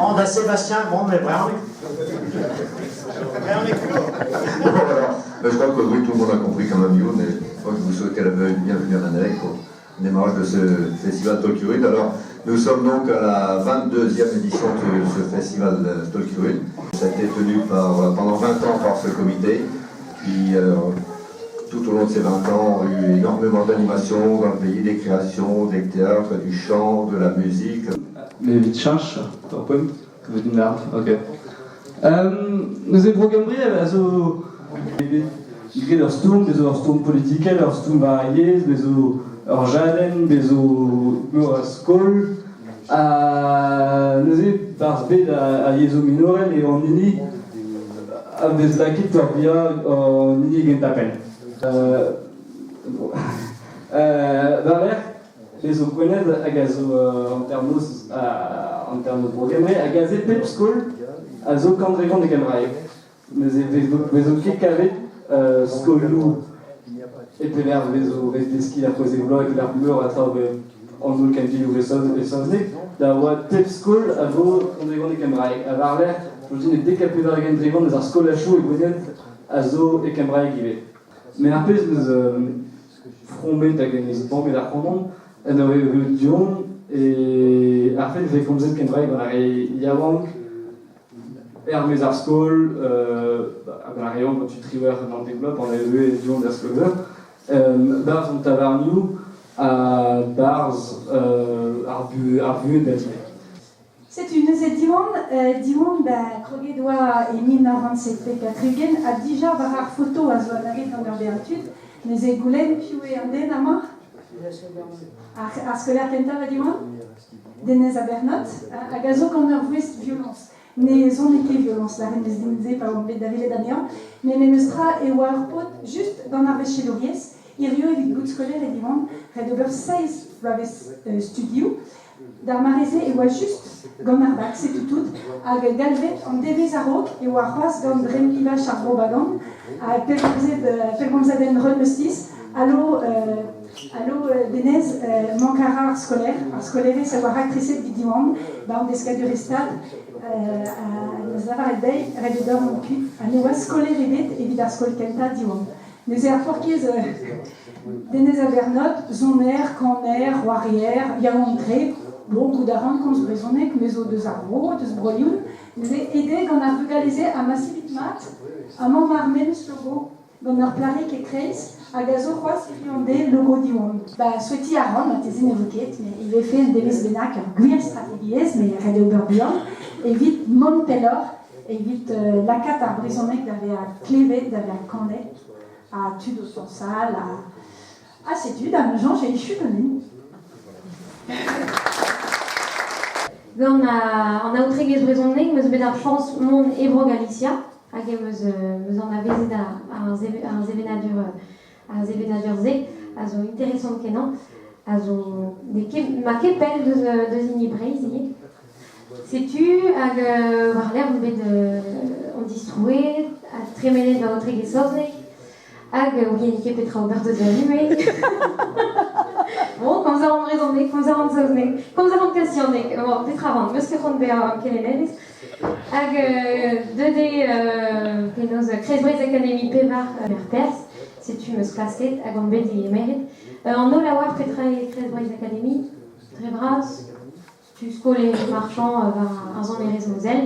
Oh, da Sébastien, bon, mais bravo. Bon, voilà. Mais je crois que oui, tout le monde a compris quand même, Youn, et je crois que vous souhaitez la bienvenue à Manelec au démarrage de ce festival Tolkien. Alors, nous sommes donc à la 22e édition de ce festival Tolkien. Ça a été tenu pendant 20 ans par ce comité qui, tout au long de ces 20 ans, a eu énormément d'animations dans le pays, des créations, des théâtres, du chant, de la musique. Me evit cheñch ur poent evit din lâret, ok. Neuze Bro Gembre a zo graet ur stourm, bez zo ur stourm politikel, ur stourm war ar yezh, bez zo ur jadenn, bez zo meur a skol. Ha neuze, barzh bed ar yezhoù minorel eo an hini a vez lakaet peurvuiañ an hini gentañ-penn. War-lerc'h, bez zo Gwened hag a zo hanternoz Bro-Gembre hag aze pep skol a zo kant-tregont e kembraeg. Neuze vezo ket kavet skolioù e pelec'h vezo ret deskiñ ar c'hwezek vloaz e pelec'h meur a traoù an holl kentelioù e saozneg da oa pep skol a vo kant-tregont e kembraeg. Ha war-lerc'h, soñj din e 90 eus ar skolajoù e Gwened a zo e kembraeg ivez. Met ar pezh 'neus fromet hag en deus bammet ac'hanomp en ur erruout du-hont e ar fed e vez komzet kembraeg gant ar re yaouank er-maez ar skol, gant ar re yaouank gant tud triwec'h an dek vloaz pan errue du-hont er skol-veur, 'barzh an tavarnioù ha 'barzh ar vuhez batimet. Setu neuze Diwan, Diwan ba kroget oa e 1977 ha dija war ar foto a zo anavet gant ur bern tud. Neuze goulenn piv eo an den amañ? Ar skolaer kentañ va Diwan? Denez Abernot, hag a zo gant ur voest violoñs. Ne sonne ket violoñs, lâret 'meus din se pa oan bet da welet anezhañ, met memes tra e oa ur paotr just gant ar vachelouriezh, hirio evit bout skolaer e Diwan, ret ober seizh bloavezh studioù. D'ar mare-se e oa just gant ar bak, setu tout, hag galvet an devezh a-raok e oa c'hoazh gant dremm-livaj ar Vro-Bagan ha pellgomzadenn Reun Eustis. Alo, alo Denez, mank a ra ar skolaer, ar skolaerez a oa raktreset evit Diwan, ba an deskadurezh Stad, ha 'neus lavaret dezhi ret eo deoc'h mont kuit, ha ne oa skolaer ebet evit ar skol kentañ Diwan. Neuze ar paourkaezh Denez Abernot, soner, kaner, c'hoarier, yaouank-tre, bon, goût a ran komz brezhoneg, me zo deus ar vro, deus Bro-Youn, neuze aet gant ar vugale-se ha ma sivit mat, amañ 'ma ar memes logo, gant ur plac'hig e-kreiz, hag a zo c'hoazh hiziv an deiz logo Diwan. Ba, souetiñ a ran, marteze ne vo ket, met e vefe un devezh bennak ur gwir strategiezh, met ret eo ober buan, evit mont pelloc'h, evit lakaat ar brezhoneg da vezañ klevet, da vezañ kanet, ha tud o tañsal, ha setu, da ma soñj e echu ganin. Gant an aotregezh brezhoneg 'm eus bet ar chañs mont e Bro-Galisia hag em eus, 'm eus anavezet ar ar sevenadur-se a zo interesant-kenañ, a zo n'eo ket ma ket pell deus, deus hini Breizh ivez. Setu hag war-lerc'h on bet on distrouet ha tremenet va aotregezh saozneg hag ouien ket petra ober deus va vuhez. Bon, komz a ran brezhoneg, komz a ran saozneg, komz a ran kasianeg, bon, petra ran, 'meus ket c'hoant bezañ kelennerez. Hag deuet eo penaos Kreiz-Breizh Akademi Pevar er Perzh, setu 'm eus klasket hag on bet degemeret. An holl a oar petra eo Kreiz-Breizh Akademi, dre vras, tu skol Erik Marchand war ar sonerezh mozel.